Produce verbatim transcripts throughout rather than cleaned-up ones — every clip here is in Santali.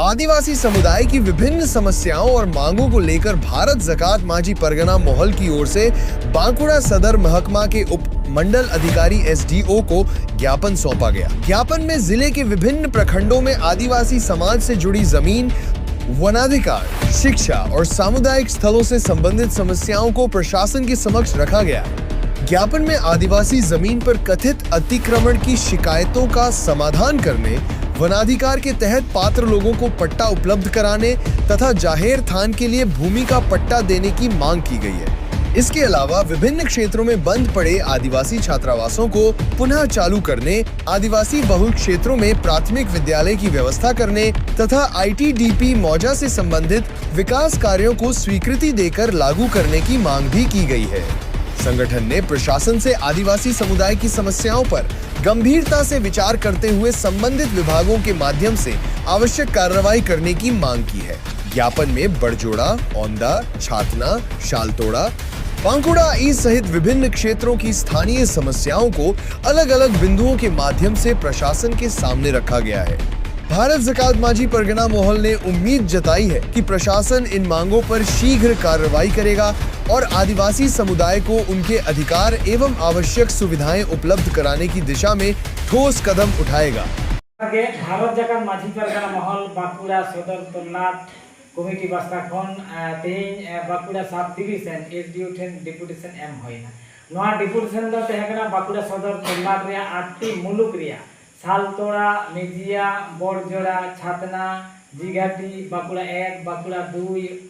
आदिवासी समुदाय की विभिन्न समस्याओं और मांगों को लेकर भारत जकात मांझी परगना मोहल की ओर से बांकुड़ा सदर महकमा के उप मंडल अधिकारी एसडीओ को ज्ञापन सौंपा गया। ज्ञापन में जिले के विभिन्न प्रखंडों में आदिवासी समाज से जुड़ी जमीन, वनाधिकार, शिक्षा और सामुदायिक स्थलों से संबंधित समस्याओं को प्रशासन के समक्ष रखा गया। ज्ञापन में आदिवासी जमीन पर कथित अतिक्रमण की शिकायतों का समाधान करने, वनाधिकार के तहत पात्र लोगों को पट्टा उपलब्ध कराने तथा जाहेर थान के लिए भूमि का पट्टा देने की मांग की गई है। इसके अलावा विभिन्न क्षेत्रों में बंद पड़े आदिवासी छात्रावासों को पुनः चालू करने, आदिवासी बहुल क्षेत्रों में प्राथमिक विद्यालय की व्यवस्था करने तथा आईटीडीपी मौजा से संबंधित विकास कार्यों को स्वीकृति देकर लागू करने की मांग भी की गई है। संगठन ने प्रशासन से आदिवासी समुदाय की समस्याओं पर गंभीरता से विचार करते हुए संबंधित विभागों के माध्यम से आवश्यक कार्रवाई करने की मांग की है। ज्ञापन में बड़जोड़ा, औंदा, छातना, शालतोड़ा, बांकुड़ा ई सहित विभिन्न क्षेत्रों की स्थानीय समस्याओं को अलग-अलग बिंदुओं के माध्यम से प्रशासन के सामने रखा गया है। भारत जकात मांझी परगना मोहल ने उम्मीद जताई है कि प्रशासन इन मांगों पर शीघ्र कार्रवाई करेगा और आदिवासी समुदाय को उनके अधिकार एवं आवश्यक सुविधाएं उपलब्ध कराने की दिशा में ठोस कदम उठाएगा। ᱜᱮ ᱵᱷᱟᱨᱚᱛ ᱡᱟᱠᱟᱛ ᱢᱟᱹᱡᱷᱤ ᱯᱟᱨᱜᱟᱱᱟ ᱢᱚᱦᱚᱞ ᱵᱟᱸᱠᱩᱲᱟ ᱥᱚᱫᱚᱨ ᱛᱚᱞᱞᱟᱴ ᱠᱚᱢᱤᱴᱤ ᱯᱟᱥᱴᱟ ᱠᱷᱚᱱ, ᱮ, ᱛᱮᱦᱮᱧ, ᱮ, ᱵᱟᱸᱠᱩᱲᱟ ᱥᱟᱵ ᱰᱤᱵᱤᱡᱚᱱ ᱮᱥᱰᱤᱳ ᱴᱷᱮᱱ ᱰᱮᱯᱩᱴᱮᱥᱚᱱ ᱮᱢ ᱦᱩᱭᱱᱟ᱾ ᱱᱚᱣᱟ ᱰᱮᱯᱩᱴᱮᱥᱚᱱ ᱫᱚ ᱛᱟᱦᱮᱸ ᱠᱟᱱᱟ ᱵᱟᱸᱠᱩᱲᱟ ᱥᱚᱫᱚᱨ ᱛᱚᱞᱞᱟᱴ ᱨᱮᱭᱟᱜ ᱟᱴᱴᱤ ᱢᱩᱞᱩᱠ ᱨᱮᱭᱟᱜ ᱥᱟᱞᱛᱳᱲᱟ, ᱢᱮᱡᱤᱭᱟ, ᱵᱚᱲᱡᱳᱲᱟ, ᱪᱷᱟᱛᱱᱟ, ᱡᱤᱜᱷᱟᱴᱤ, ᱵᱟᱸᱠᱩᱲᱟ ᱮᱠ, ᱵᱟᱸᱠᱩᱲᱟ ᱫᱩᱭ,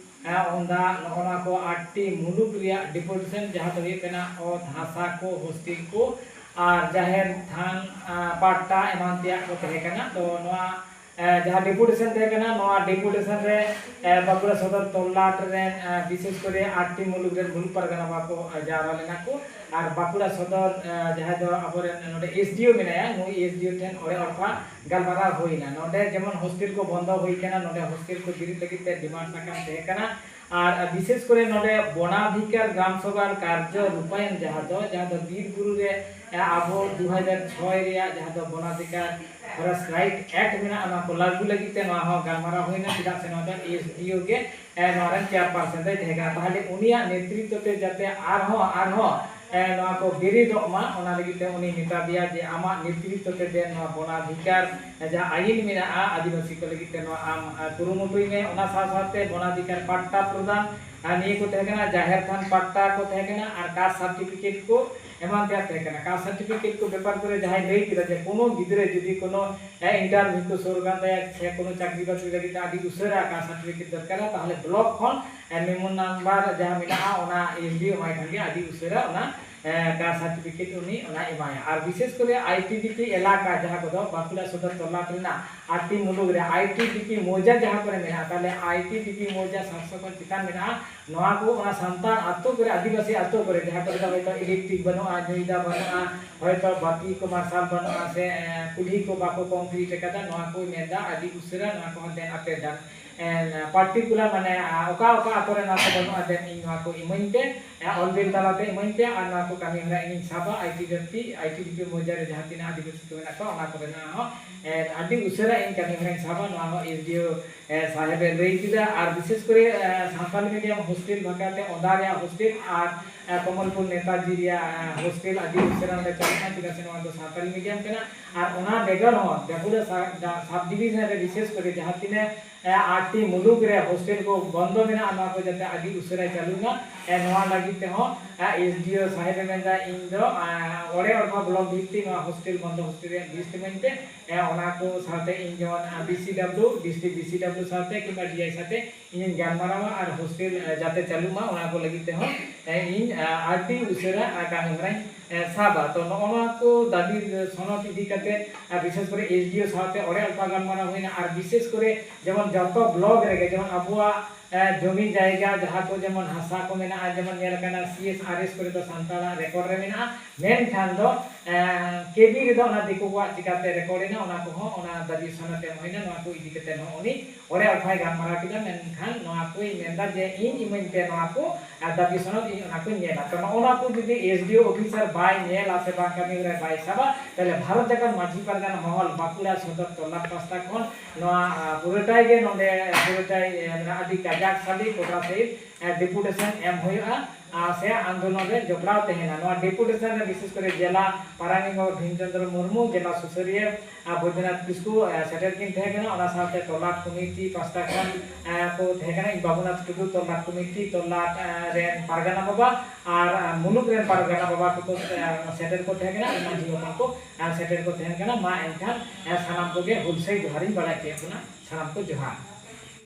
ᱮ, ᱚᱱᱫᱟ, ᱱᱚᱜᱼᱚ ᱱᱚᱣᱟ ᱠᱚ ᱟᱴᱴᱤ ᱢᱩᱞᱩᱠ ᱨᱮᱭᱟᱜ ᱰᱮᱯᱩᱴᱮᱥᱚᱱ, ᱡᱟᱦᱟᱸ ᱫᱚ ᱦᱩᱭᱩᱜ ᱠᱟᱱᱟ ᱚᱛ ᱦᱟᱥᱟ ᱠᱚ, ᱦᱳᱥᱴᱮᱞ ᱠᱚ ᱟᱨ ᱡᱟᱦᱮᱨ ᱛᱷᱟᱱ, ᱟ, ᱯᱟᱴᱴᱟ ᱮᱢᱟᱱ ᱛᱮᱭᱟᱜ ᱠᱚ ᱛᱟᱦᱮᱸ ᱠᱟᱱᱟ᱾ ᱛᱚ ᱱᱚᱣᱟ, ᱮ, ᱡᱟᱦᱟᱸ ᱰᱮᱯᱩᱴᱮᱥᱚᱱ ᱛᱟᱦᱮᱸ ᱠᱟᱱᱟ, ᱱᱚᱣᱟ ᱰᱮᱯᱩᱴᱮᱥᱚᱱ ᱨᱮ, ᱮ, ᱵᱟᱸᱠᱩᱲᱟ ᱥᱚᱫᱚᱨ ᱛᱚᱞᱞᱟᱴ ᱨᱮᱱ, ᱮ, ᱵᱤᱥᱮᱥ ᱠᱚᱨᱮ ᱟᱴᱴᱤ ᱢᱩᱞᱩᱠ ᱨᱮᱱ ᱢᱩᱞᱩᱠ ᱯᱟᱨᱜᱟᱱᱟ ᱵᱟᱠᱚ, ᱮ, ᱡᱟᱣᱨᱟ ᱞᱮᱱᱟ ᱠᱚ᱾ ᱟᱨ ᱵᱟᱸᱠᱩᱲᱟ ᱥᱚᱫᱚᱨ, ᱮ, ᱡᱟᱦᱟᱸᱭ ᱫᱚ ᱟᱵᱚᱨᱮᱱ ᱱᱚᱰᱮ ᱮᱥᱰᱤᱳ ᱢᱮᱱᱟᱭᱟ, ᱱᱩᱭ ᱮᱥᱰᱤᱳ ᱴᱷᱮᱱ ᱚᱲᱮ ᱚᱲᱯᱟ ᱜᱟᱞᱢᱟᱨᱟᱣ ᱦᱩᱭᱱᱟ᱾ ᱱᱚᱰᱮ ᱡᱮᱢᱚᱱ ᱦᱳᱥᱴᱮᱞ ᱠᱚ ᱵᱚᱱᱫᱚ ᱦᱩᱭ ᱠᱟᱱᱟ, ᱱᱚᱰᱮ ᱦᱳᱥᱴᱮᱞ ᱠᱚ ᱵᱮᱨᱮᱫ ᱞᱟᱹᱜᱤᱫ ᱛᱮ ᱰᱤᱢᱟᱱᱰ ᱥᱟᱠᱟᱢ ᱛᱟᱦᱮᱸ ᱠᱟᱱᱟ᱾ ᱟᱨ ᱵᱤᱥᱮᱥ ᱠᱚᱨᱮ ᱱᱚᱰᱮ ᱵᱚᱱᱟᱫᱷᱤᱠᱟᱨ ᱜᱨᱟᱢ ᱥᱚᱵᱷᱟ ᱨᱮ ᱠᱟᱨᱡᱚ ᱨᱩᱯᱟᱭᱚᱱ, ᱡᱟᱦᱟᱸ ᱫᱚ, ᱡᱟᱦᱟᱸ ᱫᱚ ᱵᱤᱨ ᱵᱩᱨᱩ ᱨᱮ, ᱮ, ᱟᱵᱚ ᱫᱩ ᱦᱟᱡᱟᱨ ᱪᱷᱚᱭ ᱨᱮᱭᱟᱜ ᱡᱟᱦᱟᱸ ᱫᱚ ᱵᱚᱱᱟᱫᱷᱤᱠᱟᱨ ᱯᱷᱚᱨᱮᱥᱴ ᱨᱟᱭᱤᱴ ᱮᱠᱴ ᱢᱮᱱᱟᱜᱼᱟ, ᱚᱱᱟ ᱠᱚ ᱞᱟᱹᱜᱩ ᱞᱟᱹᱜᱤᱫ ᱛᱮ ᱱᱚᱣᱟ ᱦᱚᱸ ᱜᱟᱞᱢᱟᱨᱟᱣ ᱦᱩᱭᱱᱟ, ᱪᱮᱫᱟᱜ ᱥᱮ ᱱᱚᱣᱟ ᱫᱚ ᱮᱥ ᱰᱤ ᱳ ᱜᱮ, ᱮ, ᱱᱚᱣᱟ ᱨᱮᱱ ᱪᱮᱭᱟᱨᱯᱟᱨᱥᱚᱱ ᱫᱚᱭ ᱛᱟᱦᱮᱸ ᱠᱟᱱᱟ᱾ ᱛᱟᱦᱚᱞᱮ ᱩᱱᱤᱭᱟᱜ ᱱᱮᱛᱨᱤᱛᱵ ᱛᱮ ᱡᱟᱛᱮ ᱟᱨᱦᱚᱸ, ᱟᱨᱦᱚᱸ, ᱮ, ᱱᱚᱣᱟ ᱠᱚ ᱵᱮᱨᱮᱫᱚᱜ ᱢᱟ, ᱚᱱᱟ ᱞᱟᱹᱜᱤᱫ ᱛᱮ ᱩᱱᱤ ᱢᱮᱛᱟ ᱫᱮᱭᱟ ᱡᱮ ᱟᱢᱟᱜ ᱱᱮᱛᱨᱤᱛᱵ ᱛᱮ ᱫᱮᱱ ᱱᱚᱣᱟ ᱵᱚᱱᱟᱫᱷᱤᱠᱟᱨ ᱡᱟᱦᱟᱸ ᱟᱭᱤᱱ ᱢᱮᱱᱟᱜᱼᱟ ᱟᱹᱫᱤᱵᱟᱹᱥᱤ ᱠᱚ ᱞᱟᱹᱜᱤᱫ ᱛᱮ, ᱱᱚᱣᱟ ᱟᱢ, ᱟ, ᱠᱩᱨᱩᱢᱩᱴᱩᱭ ᱢᱮ᱾ ᱚᱱᱟ ᱥᱟᱶ ᱥᱟᱶᱛᱮ ᱵᱚᱱᱟᱫᱷᱤᱠᱟᱨ ᱯᱟᱴᱴᱟ ᱯᱨᱚᱫᱟᱱ, ᱟᱨ ᱱᱤᱭᱟᱹ ᱠᱚ ᱛᱟᱦᱮᱸ ᱠᱟᱱᱟ, ᱡᱟᱦᱮᱨ ᱛᱷᱟᱱ ᱯᱟᱴᱴᱟ ᱠᱚ ᱛᱟᱦᱮᱸ ᱠᱟᱱᱟ, ᱟᱨ ᱠᱟᱥᱴ ᱥᱟᱨᱴᱤᱯᱷᱤᱠᱮᱴ ᱠᱚ ᱮᱢᱟᱱ ᱛᱮᱭᱟᱜ ᱛᱟᱦᱮᱸ ᱠᱟᱱᱟ᱾ ᱠᱟᱥᱴ ᱥᱟᱨᱴᱤᱯᱷᱤᱠᱮᱴ ᱠᱚ ᱵᱮᱯᱟᱨ ᱠᱚᱨᱮ ᱡᱟᱦᱟᱸᱭ ᱞᱟᱹᱭ ᱠᱮᱫᱟ ᱡᱮ ᱠᱳᱱᱳ ᱜᱤᱫᱽᱨᱟᱹ ᱡᱩᱫᱤ ᱠᱳᱱᱳ, ᱮ, ᱤᱱᱴᱟᱨᱵᱷᱤᱭᱩ ᱠᱚ ᱥᱩᱨ ᱠᱟᱱ ᱛᱟᱭᱟ ᱥᱮ ᱠᱳᱱᱳ ᱪᱟᱹᱠᱨᱤ ᱵᱟᱹᱠᱨᱤ ᱞᱟᱹᱜᱤᱫ ᱛᱮ ᱟᱹᱰᱤ ᱩᱥᱟᱹᱨᱟ ᱠᱟᱥᱴ ᱥᱟᱨᱴᱤᱯᱷᱤᱠᱮᱴ ᱫᱚᱨᱠᱟᱨᱟ, ᱛᱟᱦᱚᱞᱮ ᱵᱞᱚᱠ ᱠᱷᱚᱱ, ᱮ, ᱢᱮᱢᱳ ᱱᱟᱢᱵᱟᱨ ᱡᱟᱦᱟᱸ ᱢᱮᱱᱟᱜᱼᱟ ᱚᱱᱟ ᱮᱥ ᱰᱤ ᱳ ᱮᱢᱟᱭ ᱠᱷᱟᱱ ᱜᱮ ᱟᱹᱰᱤ ᱩᱥᱟᱹᱨᱟ ᱚᱱᱟ, ᱮ, ᱠᱟᱥᱴ ᱥᱟᱨᱴᱤᱯᱷᱤᱠᱮᱴ ᱩᱱᱤ ᱚᱱᱟ ᱮᱢᱟᱭᱟ᱾ ᱟᱨ ᱵᱤᱥᱮᱥ ᱠᱚᱨᱮ ᱟᱭ ᱴᱤ ᱰᱤ ᱯᱤ ᱮᱞᱟᱠᱟ ᱡᱟᱦᱟᱸ ᱠᱚᱫᱚ ᱵᱟᱸᱠᱩᱲᱟ ᱥᱚᱫᱚᱨ ᱛᱚᱞᱟᱴ ᱨᱮᱱᱟᱜ ᱟᱴᱴᱤ ᱢᱩᱞᱩᱠ ᱨᱮ ᱟᱭ ᱴᱤ ᱰᱤ ᱯᱤ ᱢᱚᱣᱡᱟ ᱡᱟᱦᱟᱸ ᱠᱚᱨᱮ ᱢᱮᱱᱟᱜᱼᱟ, ᱛᱟᱦᱚᱞᱮ ᱟᱭ ᱴᱤ ᱰᱤ ᱯᱤ ᱢᱚᱣᱡᱟ ᱥᱟᱛᱥᱚ ᱠᱷᱚᱱ ᱪᱮᱛᱟᱱ ᱢᱮᱱᱟᱜᱼᱟ, ᱱᱚᱣᱟ ᱠᱚ ᱚᱱᱟ ᱥᱟᱱᱛᱟᱲ ᱟᱛᱳ ᱠᱚᱨᱮ, ᱟᱹᱫᱤᱵᱟᱹᱥᱤ ᱟᱛᱳ ᱠᱚᱨᱮ ᱡᱟᱦᱟᱸ ᱠᱚᱨᱮ ᱫᱚ ᱦᱚᱭᱛᱳ ᱤᱞᱮᱠᱴᱨᱤᱠ ᱵᱟᱹᱱᱩᱜᱼᱟ, ᱧᱩᱭ ᱫᱟᱜ ᱵᱟᱹᱱᱩᱜᱼᱟ, ᱦᱚᱭᱛᱳ ᱵᱟᱹᱛᱤ ᱠᱚ ᱢᱟᱨᱥᱟᱞ ᱵᱟᱹᱱᱩᱜᱼᱟ, ᱥᱮ, ᱮ, ᱠᱩᱞᱦᱤ ᱠᱚ ᱵᱟᱠᱚ ᱠᱚᱝᱠᱨᱤᱴ ᱟᱠᱟᱫᱟ, ᱱᱚᱣᱟ ᱠᱚ ᱢᱮᱱᱫᱟ ᱟᱹᱰᱤ ᱩᱥᱟᱹᱨᱟ ᱱᱚᱣᱟ ᱠᱚᱦᱚᱸ ᱫᱮᱱ ᱟᱯᱮ ᱫᱟᱱ, ᱮ, ᱯᱟᱨᱴᱤᱠᱩᱞᱟᱨ ᱢᱟᱱᱮ, ᱟ, ᱚᱠᱟ ᱚᱠᱟ ᱟᱛᱳ ᱨᱮ ᱱᱚᱣᱟ ᱠᱚ ᱵᱟᱹᱱᱩᱜᱼᱟ, ᱫᱮᱱ ᱤᱧ ᱱᱚᱣᱟ ᱠᱚ ᱤᱢᱟᱹᱧ ᱯᱮ, ᱮ, ᱚᱞ ᱵᱤᱞ ᱛᱟᱞᱟᱛᱮ ᱤᱢᱟᱹᱧ ᱯᱮ, ᱟᱨ ᱱᱚᱣᱟ ᱠᱚ ᱠᱟᱹᱢᱤ ᱦᱚᱨᱟ ᱤᱧᱤᱧ ᱥᱟᱵᱟ᱾ I T D P, I T D P ᱢᱚᱣᱡᱟ ᱨᱮ ᱡᱟᱦᱟᱸ ᱛᱤᱱᱟᱹᱜ ᱟᱹᱫᱤᱵᱟᱹᱥᱤ ᱠᱚ ᱢᱮᱱᱟᱜ ᱠᱚᱣᱟ, ᱚᱱᱟ ᱠᱚᱨᱮᱱᱟᱜ ᱦᱚᱸ, ᱮ, ᱟᱹᱰᱤ ᱩᱥᱟᱹᱨᱟ ᱤᱧ ᱠᱟᱹᱢᱤ ᱦᱚᱨᱟᱧ ᱥᱟᱵᱟ, ᱱᱚᱣᱟ ᱦᱚᱸ ᱮᱥ ᱰᱤ ᱳ, ᱮ, ᱥᱟᱦᱮᱵᱮ ᱞᱟᱹᱭ ᱠᱮᱫᱟ᱾ ᱟᱨ ᱵᱤᱥᱮᱥ ᱠᱚᱨᱮ, ᱮ, ᱥᱟᱱᱛᱟᱞᱤ ᱢᱤᱰᱤᱭᱟᱢ ᱦᱳᱥᱴᱮᱞ ᱵᱟᱠᱷᱨᱟᱛᱮ ᱚᱸᱰᱟ ᱨᱮᱭᱟᱜ ᱦᱳᱥᱴᱮᱞ ᱟᱨ, ᱮ, ᱠᱚᱢᱚᱞᱯᱩᱨ ᱱᱮᱛᱟᱡᱤ ᱨᱮᱭᱟᱜ, ᱮ, ᱦᱳᱥᱴᱮᱞ ᱟᱹᱰᱤ ᱩᱥᱟᱹᱨᱟ ᱚᱸᱰᱮ ᱪᱟᱞᱟᱜ ᱠᱟᱱᱟ, ᱪᱮᱫᱟᱜ ᱥᱮ ᱱᱚᱣᱟ ᱫᱚ ᱥᱟᱱᱛᱟᱞᱤ ᱢᱤᱰᱤᱭᱟᱢ ᱠᱟᱱᱟ᱾ ᱟᱨ ᱚᱱᱟ ᱵᱮᱜᱚᱨ ᱦᱚᱸ ᱵᱟᱸᱠᱩᱲᱟ ᱥᱟ-, ᱡᱟ-, ᱥᱟᱵ ᱰᱤᱵᱤᱡᱚᱱ ᱨᱮ ᱵᱤᱥᱮᱥ ᱠᱚᱨᱮ ᱡᱟᱦᱟᱸ ᱛᱤᱱᱟᱹᱜ, ᱮ, ᱟᱴᱴᱤ ᱢᱩᱞᱩᱠ ᱨᱮ ᱦᱳᱥᱴᱮᱞ ᱠᱚ ᱵᱚᱱᱫᱚ ᱢᱮᱱᱟᱜᱼᱟ, ᱱᱚᱣᱟ ᱠᱚ ᱡᱟᱛᱮ ᱟᱹᱰᱤ ᱩᱥᱟᱹᱨᱟ ᱪᱟᱹᱞᱩᱜ ᱢᱟ, ᱮ, ᱱᱚᱣᱟ ᱞᱟᱹᱜᱤᱫ ᱛᱮᱦᱚᱸ, ᱮ, ᱮᱥ ᱰᱤ ᱳ ᱥᱟᱦᱮᱵᱮ ᱢᱮᱱᱫᱟ, ᱤᱧ ᱫᱚ, ᱮ, ᱚᱲᱮ ᱚᱲᱯᱟ ᱵᱞᱚᱠ ᱵᱷᱤᱛᱛᱤ ᱱᱚᱣᱟ ᱦᱳᱥᱴᱮᱞ ᱵᱚᱱᱫᱚ ᱦᱳᱥᱴᱮᱞ ᱨᱮᱭᱟᱜ ᱞᱤᱥᱴ ᱤᱢᱟᱹᱧ ᱯᱮ, ᱮ, ᱚᱱᱟ ᱠᱚ ᱥᱟᱶᱛᱮ ᱤᱧ ᱡᱮᱢᱚᱱ, A, B C W, district B C W ᱥᱟᱶᱛᱮ ᱠᱤᱝᱵᱟ ᱰᱤ ᱟᱭ ᱥᱟᱶᱛᱮ ᱤᱧᱤᱧ ᱜᱟᱞᱢᱟᱨᱟᱣᱟ ᱟᱨ ᱦᱳᱥᱴᱮᱞ, ᱮ, ᱡᱟᱛᱮ ᱪᱟᱹᱞᱩᱜ ᱢᱟ, ᱚᱱᱟ ᱠᱚ ᱞᱟᱹᱜᱤᱫ ᱛᱮᱦᱚᱸ, ᱮ, ᱤᱧ, ᱮ, ᱟᱹᱰᱤ ᱩᱥᱟᱹᱨᱟ, ᱮ, ᱠᱟᱹᱢᱤ ᱦᱚᱨᱟᱧ, ᱮ, ᱥᱟᱵᱟ᱾ ᱛᱚ, ᱱᱚᱜᱼᱚ ᱱᱚᱣᱟ ᱠᱚ ᱫᱟᱹᱵᱤ, ᱮ, ᱥᱚᱱᱚᱛ ᱤᱫᱤ ᱠᱟᱛᱮ, ᱮ, ᱵᱤᱥᱮᱥ ᱠᱚᱨᱮ ᱮᱥ ᱰᱤ ᱳ ᱥᱟᱶᱛᱮ ᱚᱲᱮ ᱚᱲᱯᱟ ᱜᱟᱞᱢᱟᱨᱟᱣ ᱦᱩᱭᱱᱟ, ᱟᱨ ᱵᱤᱥᱮᱥ ᱠᱚᱨᱮ ᱡᱮᱢᱚᱱ ᱡᱚᱛᱚ ᱵᱞᱚᱠ ᱨᱮᱜᱮ ᱡᱮᱢᱚᱱ ᱟᱵᱚᱣᱟᱜ, ᱮ, ᱡᱚᱢᱤ ᱡᱟᱭᱜᱟ ᱡᱟᱦᱟᱸ ᱠᱚ ᱡᱮᱢᱚᱱ ᱦᱟᱥᱟ ᱠᱚ ᱢᱮᱱᱟᱜᱼᱟ, ᱡᱮᱢᱚᱱ ᱧᱮᱞ ᱟᱠᱟᱱᱟ ᱥᱤ ᱮᱥ ᱟᱨ ᱮᱥ ᱠᱚᱨᱮ ᱫᱚ ᱥᱟᱱᱛᱟᱲᱟᱜ ᱨᱮᱠᱚᱨᱰ ᱨᱮ ᱢᱮᱱᱟᱜᱼᱟ, ᱢᱮᱱᱠᱷᱟᱱ ᱫᱚ ᱮ, ᱠᱮ ᱵᱤ ᱨᱮᱫᱚ ᱚᱱᱟ ᱫᱤᱠᱩ ᱠᱚᱣᱟᱜ ᱪᱤᱠᱟᱛᱮ ᱨᱮᱠᱚᱨᱰ ᱮᱱᱟ, ᱚᱱᱟ ᱠᱚᱦᱚᱸ ᱚᱱᱟ ᱫᱟᱹᱵᱤ ᱥᱚᱱᱚᱫ ᱮᱢ ᱦᱩᱭᱱᱟ, ᱱᱚᱣᱟ ᱠᱚ ᱤᱫᱤ ᱠᱟᱛᱮ ᱦᱚᱸ ᱩᱱᱤ ᱚᱲᱮ ᱚᱴᱷᱟᱭ ᱜᱟᱞᱢᱟᱨᱟᱣ ᱠᱮᱫᱟ᱾ ᱢᱮᱱᱠᱷᱟᱱ ᱱᱚᱣᱟ ᱠᱚᱭ ᱢᱮᱱᱫᱟ ᱡᱮ ᱤᱧ ᱤᱢᱟᱹᱧ ᱯᱮ ᱱᱚᱣᱟ ᱠᱚ, ᱟᱨ ᱫᱟᱹᱵᱤ ᱥᱚᱱᱚᱫ ᱤᱧ ᱚᱱᱟ ᱠᱚᱧ ᱧᱮᱞᱟ᱾ ᱛᱚ ᱱᱚᱜᱼᱚ ᱱᱚᱣᱟ ᱠᱚ ᱡᱩᱫᱤ ᱮᱥ ᱰᱤ ᱳ ᱚᱯᱷᱤᱥᱟᱨ ᱵᱟᱭ ᱧᱮᱞᱟ ᱥᱮ ᱵᱟᱝ ᱠᱟᱹᱢᱤ ᱦᱚᱨᱟ ᱵᱟᱭ ᱥᱟᱵᱟ, ᱛᱟᱦᱚᱞᱮ ᱵᱷᱟᱨᱚᱛ ᱡᱟᱠᱟᱛ ᱢᱟᱹᱡᱷᱤ ᱯᱟᱨᱜᱟᱱᱟ ᱢᱚᱦᱚᱞ ᱵᱟᱸᱠᱩᱲᱟ ᱥᱚᱫᱚᱨ ᱛᱚᱞᱞᱟᱴ ᱯᱟᱥᱴᱟ ᱠᱷᱚᱱ ᱱᱚᱣᱟ, ᱟ, ᱯᱩᱨᱟᱹᱴᱟᱭ ᱜᱮ ᱱᱚᱰᱮ ᱯᱩᱨᱟᱹᱴᱟᱭ, ᱮ, ᱢᱮᱱᱟᱜᱼᱟ, ᱟᱹᱰᱤ ᱠᱟᱡᱟᱠ ᱥᱟᱰᱮ ᱠᱚᱴᱟ ᱥᱟᱹᱦᱤᱡ, ᱮ, ᱰᱮᱯᱩᱴᱮᱥᱚᱱ ᱮᱢ ᱦᱩᱭᱩᱜᱼᱟ, ᱟ, ᱥᱮ ᱟᱱᱫᱳᱞᱚᱱ ᱨᱮ ᱡᱚᱯᱲᱟᱣ ᱛᱟᱦᱮᱱᱟ᱾ ᱱᱚᱣᱟ ᱰᱮᱯᱩᱴᱮᱥᱚᱱ ᱨᱮ ᱵᱤᱥᱮᱥ ᱠᱚᱨᱮ ᱡᱮᱞᱟ ᱯᱟᱨᱟᱱᱤᱠ ᱵᱟᱵᱟ ᱵᱷᱤᱢᱪᱚᱸᱫᱽᱨᱚ ᱢᱩᱨᱢᱩ, ᱡᱮᱞᱟ ᱥᱩᱥᱟᱹᱨᱤᱭᱟᱹ, ᱟ, ᱵᱳᱭᱫᱚᱱᱟᱛᱷ ᱠᱤᱥᱠᱩ, ᱮ, ᱥᱮᱴᱮᱨ ᱠᱤᱱ ᱛᱟᱦᱮᱸ ᱠᱟᱱᱟ᱾ ᱚᱱᱟ ᱥᱟᱶᱛᱮ ᱛᱚᱞᱞᱟᱴ ᱠᱚᱢᱤᱴᱤ ᱯᱟᱥᱴᱟ ᱠᱷᱚᱱ, ᱮ, ᱠᱚ ᱛᱟᱦᱮᱸ ᱠᱟᱱᱟ, ᱤᱧ ᱵᱟᱵᱩᱱᱟᱛᱷ ᱴᱩᱰᱩ, ᱛᱚᱞᱞᱟᱴ ᱠᱚᱢᱤᱴᱤ, ᱛᱚᱞᱞᱟᱴ, ᱮ, ᱨᱮᱱ ᱯᱟᱨᱜᱟᱱᱟ ᱵᱟᱵᱟ ᱟᱨ, ᱮ, ᱢᱩᱞᱩᱠ ᱨᱮᱱ ᱯᱟᱨᱜᱟᱱᱟ ᱵᱟᱵᱟ ᱠᱚᱠᱚ, ᱮ, ᱥᱮᱴᱮᱨ ᱠᱚ ᱛᱟᱦᱮᱸ ᱠᱟᱱᱟ, ᱢᱟᱹᱡᱷᱤ ᱦᱚᱯᱚᱱ ᱠᱚ, ᱮ, ᱥᱮᱴᱮᱨ ᱠᱚ ᱛᱟᱦᱮᱸ ᱠᱟᱱᱟ᱾ ᱢᱟ ᱮᱱᱠᱷᱟᱱ, ᱮ, ᱥᱟᱱᱟᱢ ᱠᱚᱜᱮ ᱦᱩᱞᱥᱟᱹᱭ ᱡᱚᱦᱟᱨᱤᱧ ᱵᱟᱲᱟᱭ ᱦᱚᱪᱚᱭᱮᱫ ᱵᱚᱱᱟ᱾ ᱥᱟᱱᱟᱢ ᱠᱚ ᱡᱚᱦᱟᱨ᱾